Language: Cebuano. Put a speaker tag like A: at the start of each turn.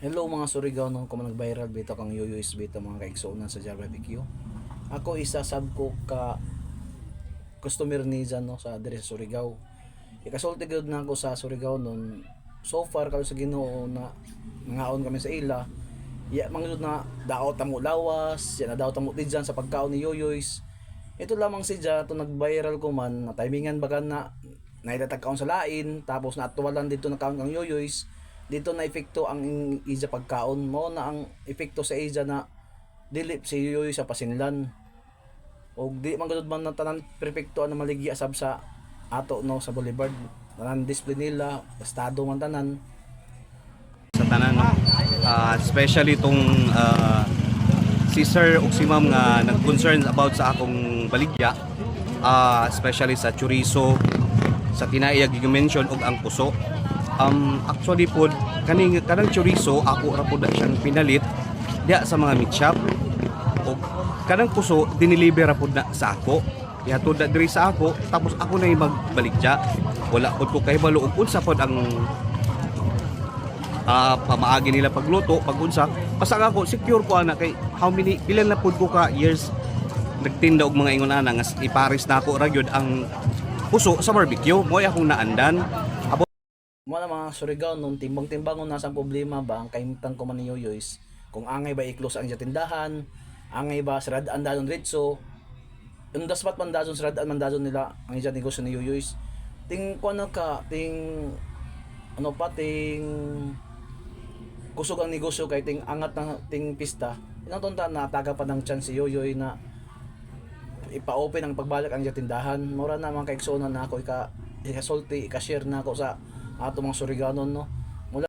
A: Hello, mga Surigao, no, kung nag-viral bitaw kang Yoyo's bitaw, mga kaigsuonan sa Jar Barbecue. Ako, isa sab ko ka customer ni dyan, no, sa diri sa Surigao. Ikasulti gyud na ako sa Surigao nun. So far, karon sa Ginoo na nangaon kami sa ila. Ya man gyud na daot amo lawas, ya na daot amo dyan sa pagkaon ni Yoyo's. Ito lamang si to nag-viral ko man, na timingan baga na naidatag kaon sa lain, tapos naatuwalan dito na kaon kang Yoyo's, dito na epekto ang ija pagkaon mo na ang epekto sa ija na dili si Yoyoy sa pasinlan og di man gud man na tanan perpekto ang maligya sab sa ato, no, sa Boulevard, tanan display nila estado man tanan.
B: Sa tanan, no? Especially itong si sir ug si ma'am nga nag-concern about sa akong baligya, especially sa chorizo, sa tinaiya gi-mention ug ang puso. Actually pod, kaning kanang chorizo, ako ra pod na siyang pinalit diya sa mga meat shop, ug kanang puso dineliver ra pod na sa ako, ihatod na diri sa ako, tapos ako na yung magbaligya. Wala pod ko kahibalo ug unsa pod ang pamaagi nila pagluto, pagunsa. Basta nga ako, secure ko ana kay how many, ilan na pud ko ka years nagtinda og mga ingon ana nga ipares na ako ra gyud ang puso sa barbecue. Mo'y akong naandan. Abo
A: Mo na, mga Surigao, nung timbang-timbang kung nasa problema ba ang kaimtang ko man ni Yoyo's, kung angay ba i-close ang tindahan, angay ba sirad-an dayon ritso, yung daspat man dayon sirad-an man dayon nila ang ija negosyo ni Yoyo's. Ting kuno ka ting ano pa ting kusog ang negosyo kay ting angat na ting pista. Inang tunta na taga pa ng chance si Yoyoy na ipa-open ang pagbalik ang ija tindahan. Mura na, mga kaigsuonan, na ako ika ikasulti, ika-share na ako sa ato mga Suriganon, no.